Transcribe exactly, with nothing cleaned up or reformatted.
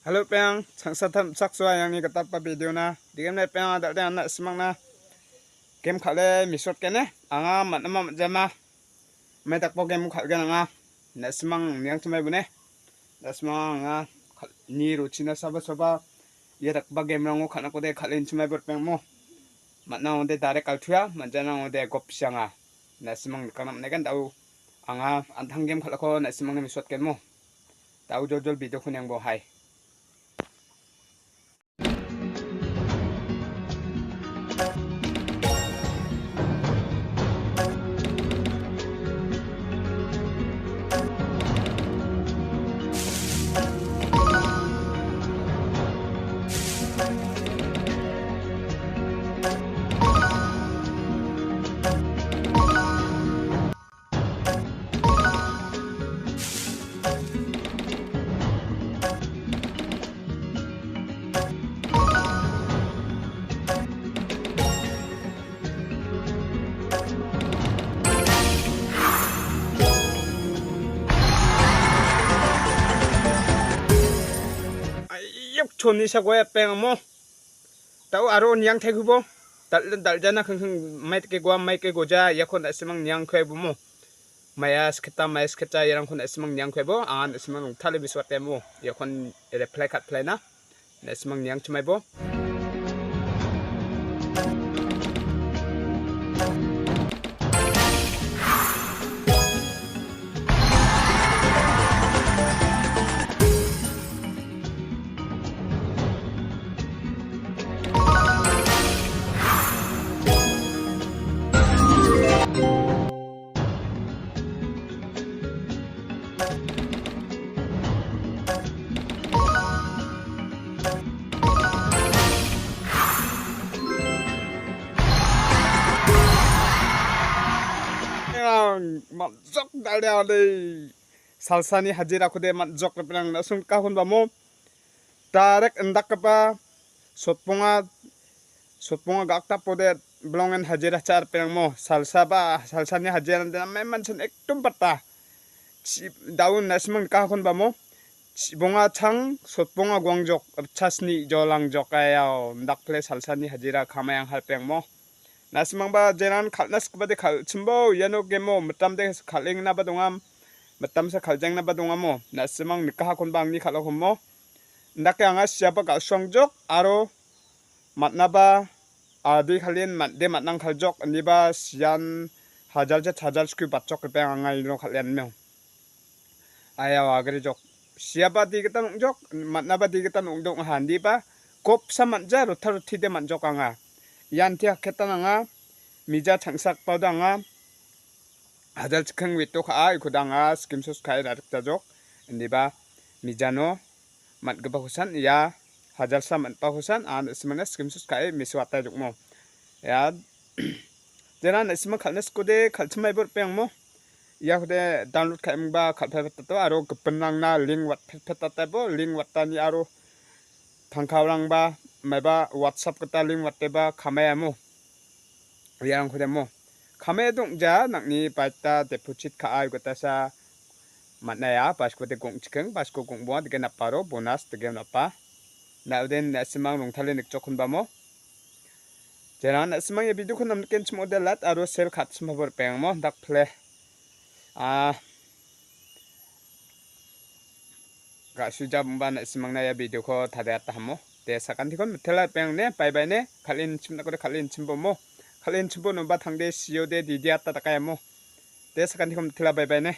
Hello peng, changsa tam chaksoa yangni gatatba video na. Digem ne peng adal de anna simang na. Game khale misot kene, anga matnama matjama. Mai dakbo game khalgen anga. Na simang niang chumai bune. Na simang anga khal-, ni ruchina saba saba. Ia dakba game rango khalna kode khalen chumai bot peng mo. Matna ode direct kaltuya, matjana ode gop sianga. Na simang nikang nam negan dau. Anga antang game khalako na simang ne misot ken mo. Dau jol jol video khun yang bo hai. Ayuk choni sagoe peng amo. Tau aro niang thaikubo. Dal-, daljana khengkheng mai ke gua mai ke goja iakon na·simang niang kue bumo. Maya sketa, maya sketa iarangkon na·simang niang kue bo. Angan na·simang nongtale biswate mo. Iakon reply kat play na. Na·simang niang chimai bo. Man·jok dal·e ade. Salsani hajirakode man·jok ripengrang na·songkahon bamo. Darek indakgipa sotponga, sotponga gaktapode bilongen hajira cha·a ripengrangmo. Salsa ba, salsani hajirande namai mansan ekdom pata. Chi-, daun na·simang nikahakon bamo. Chibonga chang, sotponga guangjok, ritchasni jolangjok ayao. Indakple salsani hajira kamayang halpengmo. Na·simangba jeran kal·na sikbade kal·chimbo iano gemo mitamde kal·engnaba dongam, mitamsa kal·jengnaba dongamo. Na·simang nikahakonba angni kal·okomo. Indake anga siaba kal·suangjok aro matnaba adi kal·en mat-, de matnang kaljok indiba sian hajalcha chajal sku batchok ripeng anga ino kal·enmeo. Ayao agrijok. Siaba digitan ong·jok, man·aba digitan ong·dok ong·a, indiba kopsa man·ja rota rotide man·jok anga. Ian ti hakketan anga, mija changsa gipado anga, hajal chikkeng wito ka·a, ikoda anga skim sos ka·e rarik jajok. Indiba mijano man·gipa kosan, ia hajalsa man·pa kosan, an simana skim sos ka·e meso atai jokmo. Ia Jeran na·simang kal·na sikode kal·chimaibo ripeng mo. Iakode download ka·emingba kal·paibatata aro gipinrangna link watpetpetata bo, link watani aro tangkarangba maiba WhatsApp gita link wateba kamaiamo. Iarangkode mo. Kamai dongja nang·ni baita deposit ka·a gotasa man·aia, baskode gong·chiking, basko gong·bonga dike naparo bonus dike napa. Na·uden na·simang rongtale nikjokon bamo. Jeran na·simang ia video-ko namnikenchim ode like aro share ka·chim pabo ripeng mo dak ple. Ah, ga·suja bongba na·simangna ia video-ko tariata hamo. De sakantikon mitela ripeng ne, bye bye ne, kal·enchim nakode kal·enchim bomo. Kal·enchim bo nomba tangde siode didiata dakayamo. De sakantikon mitela bye bye ne.